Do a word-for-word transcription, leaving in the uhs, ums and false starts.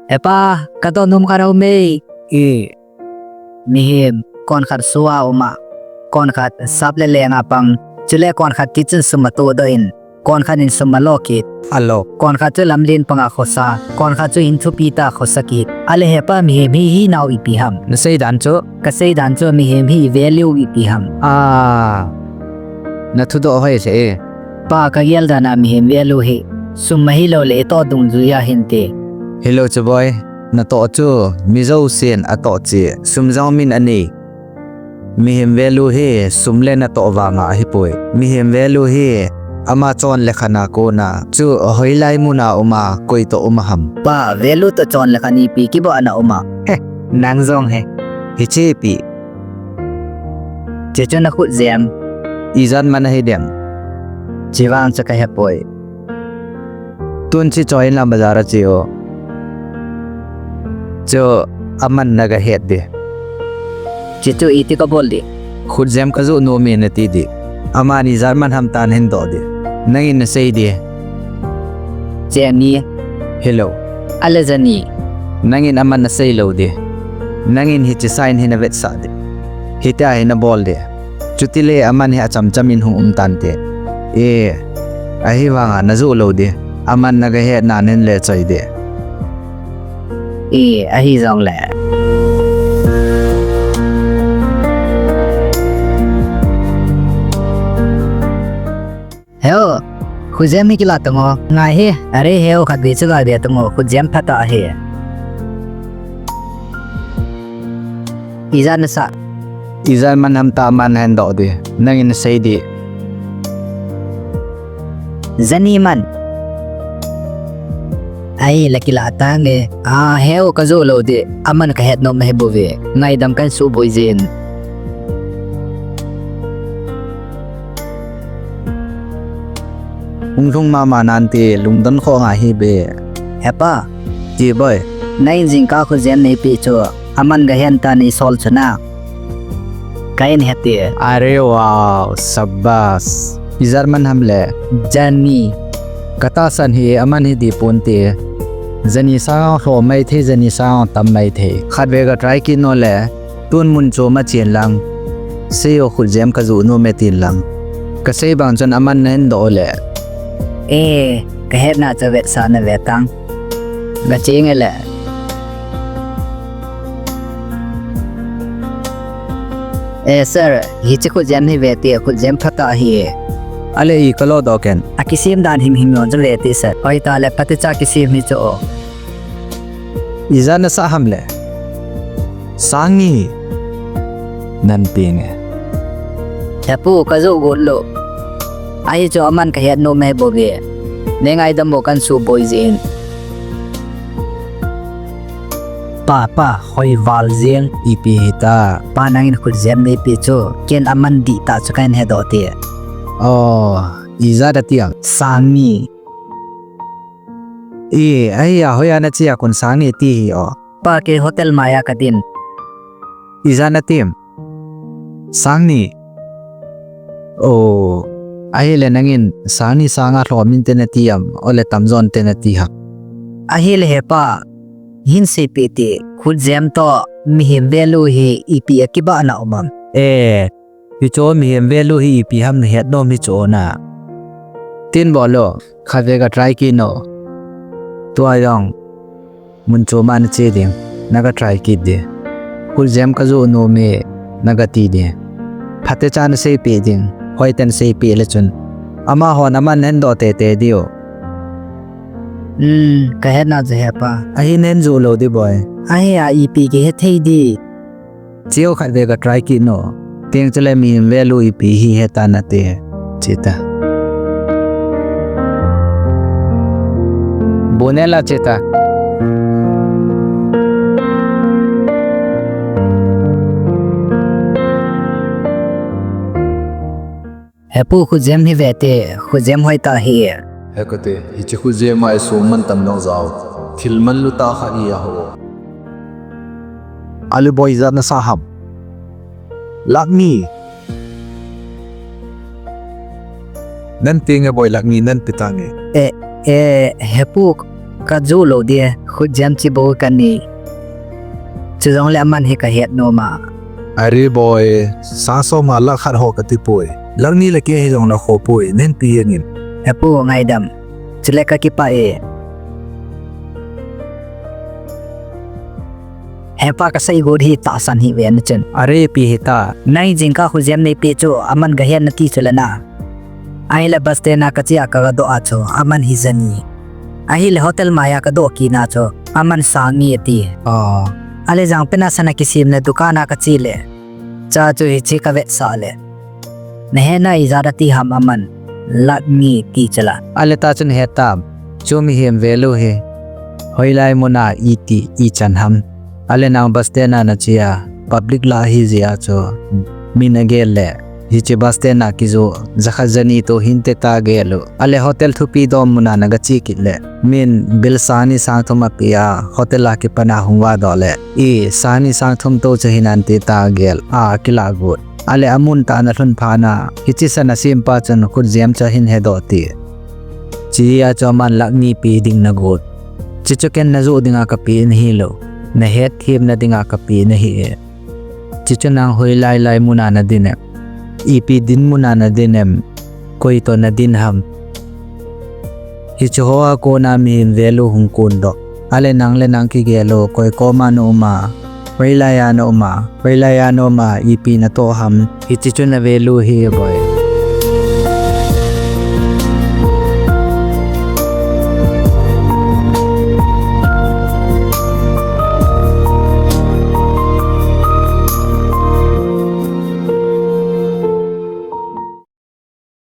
Hepa, kadoh nom khat aume. I. Mihem, konkhat sua uma. Konkhat sap le lenga pang. Chule konkhat tichun sum atohdoh in. Konkhat in sum alo kit. Alo. Konkhat chu lamlen panga khosa. Konkhat chu in thupi tah khosa kit. Ale hepa, mihem hi hinau ipi ham? Nasei dan chu? Kasei dan chu mihem hi value ipi ham? Ah. Nathudoh hoi se e. Pa, kagel dan a mihem value hi sum ahilou le itoh dungjuia hinte. Hilou chu boi, natoh chu mijousen atoh cheh, sum jong min anei. Mihem value hi sum le natoh vanga ahipoi. Mihem value hi ama chon le khan a kona chu hoilai muna uma, koi toh uma ham? Pa, value toh chon le khan ipi kibahna uma? He, nang jong he. Hiche ipi? Chechu nakhut jem. Ijat man ahi dem? Chevang chu kahepoi. Tun chi choi in la bazar a che o. Chu aman nagahet di. Chechu iti kabol di? Khutjem kajoh nome nati di. Aman ijat man ham tan hin doh di. Nangin nasei di. Jenny. Hello. Ale Jenny. Nangin aman nasei lou di. Nangin hiche sign hi navetsah di. Hitia hi nabol di. Chutile aman hi achamcham in hung um tante. E, ahivanga najoh lou di. Aman nagahet nan le choi di. E, ahi jongle. Heo, khutjem hi kila tang o. Ngai hi, are heo khatvei chu la ve tang o, khutjem phatah hi. Ijat nasa? Ijat man ham ta aman nahin doh di, nangin nasei di. Jenny man. Ahile kila tange. A, heo kajoh lou di, aman kahet nom ahi bouve. Ngaidam kahin suboi jin. Hung lhung mama nante, lungdon kho ngai hi be. Hepa. Ti boi. Nangin jingkah khutjem neipeh chu, aman gahen tan eisol chu na. Kahin hete. Are wow, sabas. Ijat man ham le? Jenny. Katahsan hi aman hi di ponte. Jenny sanga lhom maithei, Jenny sanga tam maithei. Khatvei ga try kit no le. Tun mun chom a chen lang. Sei o, khutjem kajoh nome tin lang. Kasei bang chun aman nahin doh le. E, kahetna chu vetsah nave tang. Gache nge le. E sir, hiche khutjem hi vete, khutjem phatah ahi. Ale i kalo doh ken. Akisem dan himhim jong chu vete sir. Hoitah le phatecha kisem hi chu o. Ijat nasah ham le? Sangni. Nan peng e. Hepu, kajoh got lou. Ahi chu aman kahet nom ahi bouve. Neingaidam o, kahin suboi jin. Pa, pa, hoi val jeng. Ipi hita? Pa, nangin khutjem neipeh chu, ken aman dihtah chu kahin hedoh te. O, ijat ati am? Sangni. E, ahi a, hoiya nache a kon Sangni ti hi o? Pa, kei hotel maiya kadin. Ijat natim? Sangni. O, ahile nangin Sangni sanga lhom inte nati am, ole tamjo inte nati ham? Ahile hepa, hin seipeh te, khutjem toh mihem value hi ipi a kibahna um am? E, hichu mihem value hi ipi ham nahet nom hichu na. Tin bol o, khatvei ga try kit no. Tua jong mun chom a nache ding, naga try kit di. Khutjem kajoh nome, naga ti di. Phatecha naseipeh ding, hoitah in seipeh le chun, amahon aman nahin doh teitei diu. Hmm, kahetna chu hepa. Ahi, nahin joh lou di boi? Ahi a, ipi kihethei di? Cheu khatvei ga try kit no. Teng chule mihem value ipi hi heta nate. Chita. Bonela chita. Hepu, khutjem hi vete, khutjem hoitah hi. He kate, hiche khutjem a isom mantam dong jao. Thil manlu tah khat hi aho. Ale boi, ijat nasah ham? Lakh ni. Nan ti nge boi, lakh ni nan pe tange. E, e, hepu. Kajoh lou di, khutjem chi bou kanei. Chujongle aman hi kahet nom a. Are boi, sang som a lakh khat ho kati poi. Lakh ni le keh hijong nakhoh poi, nahin pe jeng in. He pu, ngaidam. Chule kakipah e. Hepa, kasei got hi tahsan hih ve nachun. Are, ipi hita? Nang jingkah khutjem neipe chu aman gahen nati chule na. Ahile bus stand a kache a kagadoh a chu aman hi jani. Ahile hotel maiya kadoh kit na chu aman sang ni ati. Oh. Ale jangpen a sana kisemna dukan a kache le, cha chu hiche kavetsah le, nahet na ijat ati ham aman, lakh ni ti chula. Ale tachun hetam, chu mihem value hi hoilai muna iti ichan ham? Ale nang bus stand a nache a, public lah ahi jeh a chu min agel le, hiche bus stand a kijoh jakhat jani toh hinte ta gel u. Ale hotel thupi dom muna nagache kit le, min bill sang ni sang thum ape a, hotel a kipan a hung vadoh le, i sang ni sang thum toh chu hinante ta gel a kilah got. Ale amun tah a nalhun phat na, hiche sana sempa chun khutjem chu ahin hedoh ti. Chea chu aman lakh ni pe ding nagot. Chuchu ken najoh dinga kape nahilou, nahet themna dinga kape nahi e. Chuchu nang hoilai lai muna nadin em? Ipi dinmun a nadin em? Koi toh nadin ham? Hiche hoa kona mihem value hung kondoh. Ale nang le nang kigel u, koi koma naum a, hoilai a naum a, hoilai a naum a, ipi natoh ham? Hiche chu na value hi boi.